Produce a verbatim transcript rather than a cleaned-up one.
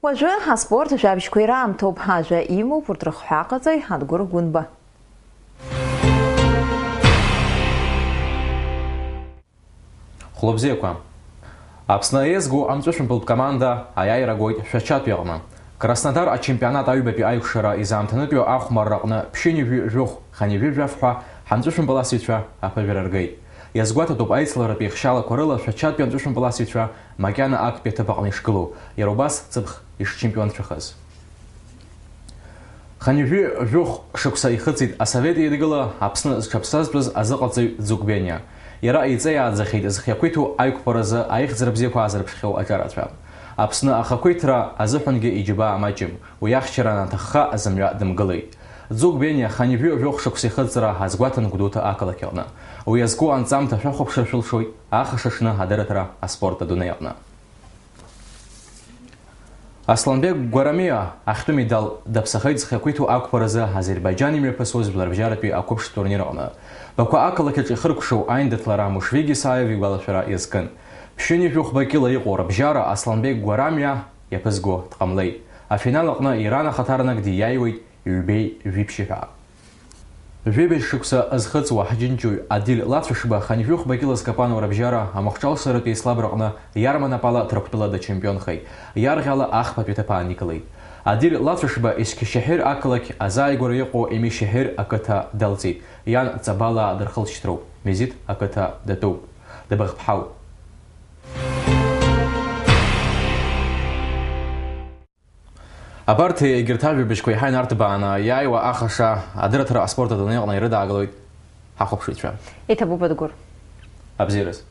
Уажәы аспорт жәабжьқәа ираамҭоуп, ажәа имоуп урҭ рыхҳәааҟаҵаҩ Адгәыр Гәынба. Хәлыбзиақәа. Аԥсны аиезго амҵәышәымпылтә команда аиааира гоит Шәачатәи аҟны. Краснодар ачемпионат аҩбатәи аикәшара изаамҭанытәиу ахәмарра аҟны ԥшьынҩажәи жәохә, хынҩажәи жәаф ҳәа ҳамҵәышәымпыласыҩцәа аԥыжәара ргеит. Иазгәаҭатәуп аицлабратәи еихшьалақәа рыла Шәачатәи амҵәышәымпыласыҩцәа макьана актәи аҭыԥ аҟны ишгылоу, иара убас ҵыԥх ишчемпионцәахаз. Хынҩажәи жәохә шықәса ихыҵит Асовет Еидгыла Аԥсны зҽаԥсазтәыз азыҟаҵаҩ Ӡук Бениа. Иара иҵеи ааӡахьеит зхы иақәиҭу аиқәԥаразы аихьӡара бзиақәа аазырԥшхьоу аҿарацәа. Аԥсны ахақәиҭра азыҳәангьы иџьабаа маҷым, уи ахьчара анаҭахха зымҩа дымгылеит. Ӡук Бениа хынҩажәи жәохә шықәса ихыҵра азгәаҭан Гәдоуҭа ақалақь аҟны. Уи иазку анҵамҭа шәахәаԥшыр шәылшоит ахш аҽны адырраҭара аспорт адунеи аҟны. Асланбек Гәарамиа ахьтәы медал даԥсахеит зхы иақәиҭу ақәԥаразы Азербаиџьан имҩаԥысуаз жәларбжьаратәи ақәыԥш турнир аҟны. Баку ақалақь аҿы ихыркәшоу аиндаҭлара Мушвиги Саев игәалашәара иазкын. Ԥшьынҩажәи жәохә кила иҟоу рыбжьара Асланбек Гәарамиа иаԥызго дҟамлеит. Афинал аҟны Иран ахаҭарнак диаиуеит ҩбеи жәиԥшьи ҳәа. Жәибжь шықәса зхыҵуа ҳџьынџьуаҩ Адиль Лацәышба хынҩажәи жәохә кила зкапануа рыбжьара амахҿалсаратәи еицлабраҟны иарманапала Ҭырқәтәыла дачемпионхеит, иарӷьала ахԥатәи аҭыԥ ааникылеит. Адиль Лацәышба Есқьышьаҳир ақалақь азааигәара иҟоу Емишьаҳир ақыҭа далҵит, иан Ҵабалаа дырхылҵшьҭроуп, Мезиҭ ақыҭа датәуп, дабӷԥҳауп. Абарҭ егьырҭ ажәабжьқәа еиҳа инарҭбааны иааиуа ахаша адырраҭара аспорт адунеи аҟны ирыдаагалоит ҳахәаԥшыҩцәа. Иҭабуп, Адгәыр. Абзиараз.